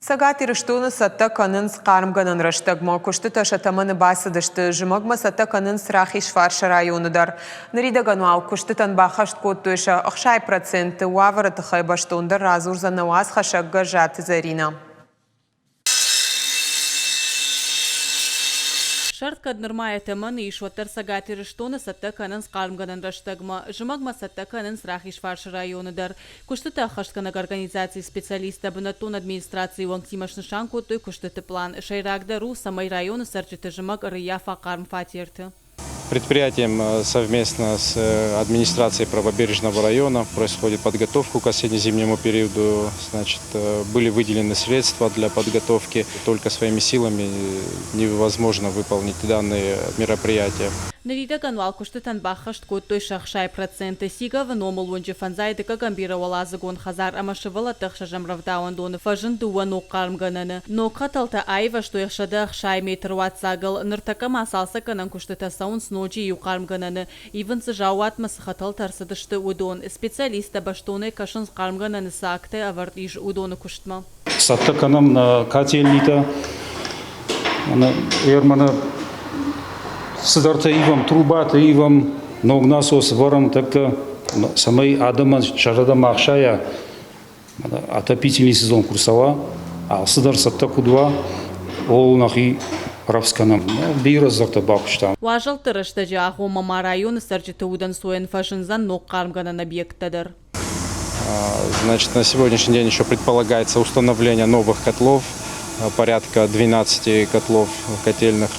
Цӕгат Ирыстоны цӕттӕ кӕнынц хъармгӕнӕн рӕстӕгмӕ. Куыстытӕ сӕ тӕмӕны бацыдысты. Зымӕгмӕ цӕттӕ кӕнынц Рахизфарсы районы дӕр. Ныридӕгӕн уал куыстытӕн баххӕст кодтой сӕ 60%. Уавӕры тыххӕй бӕстондӕр радзурдзӕн нӕ уацхӕссӕг Гӕззаты Зӕринӕ. Сӕрд кӕд нырма йӕ тӕмӕны ис, уӕддӕр Цӕгат Ирыстоны цӕттӕ кӕнынц хъармгӕнӕн рӕстӕгмӕ. Зымӕгмӕ цӕттӕ кӕнынц Рахизфарсы районы дӕр. Куыстытӕ ӕххӕстгӕнӕг организацийы специалисттӕ бынӕттон администрацийы уӕнгтимӕ снысан кодтой куыстыты пълан. Сӕйрагдӕр у, цӕмӕй районы цӕрджыты зымӕг ӕрыййафа хъарм фатерты. Предприятием совместно с администрацией Правобережного района происходит подготовка к осенне-зимнему периоду. Значит, были выделены средства для подготовки. Только своими силами невозможно выполнить данные мероприятия. Ныридӕгӕн уал куыстытӕн баххӕст кодтой сӕ 60%. Сиговы номыл уынджы фӕндзай дыккӕгӕм бирӕуӕладзыгон хӕдзар ӕмӕ сывӕллӕтты ӕхсӕзӕм рӕвдауӕндоны фӕзынд дыууӕ ног хъармгӕнӕны. Ног хӕтӕлтӕ аивӕзтой 160 метры уадздзагыл. Ныртӕккӕ ма цалцӕггӕнӕн куыстытӕ цӕуынц ноджы иу хъармгӕнӕны. Ивынц дзы заууатмӕ цы хӕтӕлтӕ ӕрцыдысты, уыдон. Специалисттӕ бӕстонӕй кӕсынц хъармгӕнӕны цы агтӕ ӕвӕрд ис, уыдоны куыстмӕ. Цӕттӕ кӕнӕм нӕ котельнитӕ, Ерманы цыдӕртӕ ивӕм, трубатӕ ивӕм, ног насос ӕвӕрӕм тӕккӕ, цӕмӕй адӕмӕн сӕ зӕрдӕ ма ӕхсайа, отопительный сезон куы рцӕуа, алцыдӕр цӕттӕ куыд уа, ууыл нӕхи рӕвдз кӕнӕм. Бирӕ дзырдтӕ бакуыстам. Уазӕлтты рӕстӕджы агъоммӕ ма районы цӕрджыты удӕнцойӕн фӕзындзӕн ног хъармгӕнӕн объекттӕ дӕр. Значит, на сегодняшний день еще предполагается установление новых котлов, порядка 12 котлов котельных.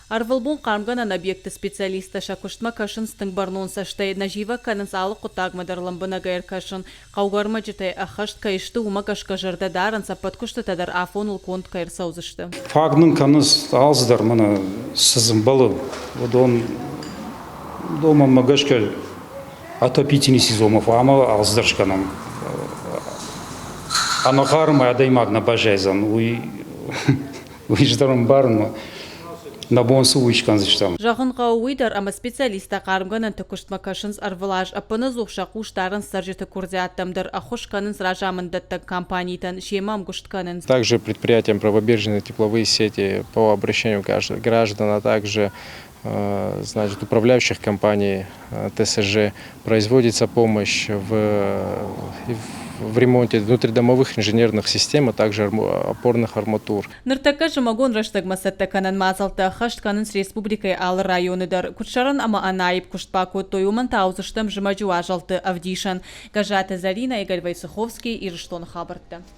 Ӕрвылбон хъармгӕнӕн объекты специалисттӕ сӕ куыстмӕ кӕсынц тынг бӕрнон цӕстӕй, нӕ зивӕг кӕнынц алы хъуыддагмӕ дӕр лӕмбынӕгӕй ӕркӕсын. Хъӕугӕ ӕрмӕджытӕй ӕххӕст кӕй сты, уымӕ гӕсгӕ зӕрдӕ дарынц, ӕппӕт куыстытӕ дӕр афоныл конд кӕй ӕрцӕудзысты. Фаг нын кӕнынц алцыдӕр, мӕнӕ цы дзы мбӕлы, уыдон, уыдонмӕ гӕсгӕ отопительный сезонмӕ хъуамӕ алцыдӕр скӕнӕм. Ӕнӕхъарм адӕймаг нӕ баззайдзӕн, уый уый ӕз дӕр ӕмбарын, нӕ бон цы уый скӕндзыстӕм. Зӕгъын хъӕуы уый дӕр, ӕмӕ специалисттӕ хъармгӕнӕнты куыстмӕ кӕсынц ӕрвылаз, ӕппынӕдзух сӕ хъус дарынц цӕрджыты куырдиӕттӕм дӕр, ӕххуыс кӕнынц разамынддӕттӕг компанитӕн, семӕ ӕмгуыст кӕнынц. Также предприятиям правобережные тепловые сети по обращению граждан, а также значит, управляющих компаний ТСЖ производится помощь в ремонте внутридомовых инженерных систем, а также опорных арматур. Ныртӕккӕ зымӕгон рӕстӕгмӕ цӕттӕ кӕнӕн мадзӕлттӕ ӕххӕст кӕнынц республикӕйы алы районы дӕр. Куыд сӕрӕн ӕмӕ ӕнаипп куыст бакодтой, уымӕн та уыдзыстӕм зымӕджы уазӕлтты ӕвдисӕн. Гӕззаты Зӕринӕ, Игорь Войцеховский, Ирыстоны хабӕрттӕ.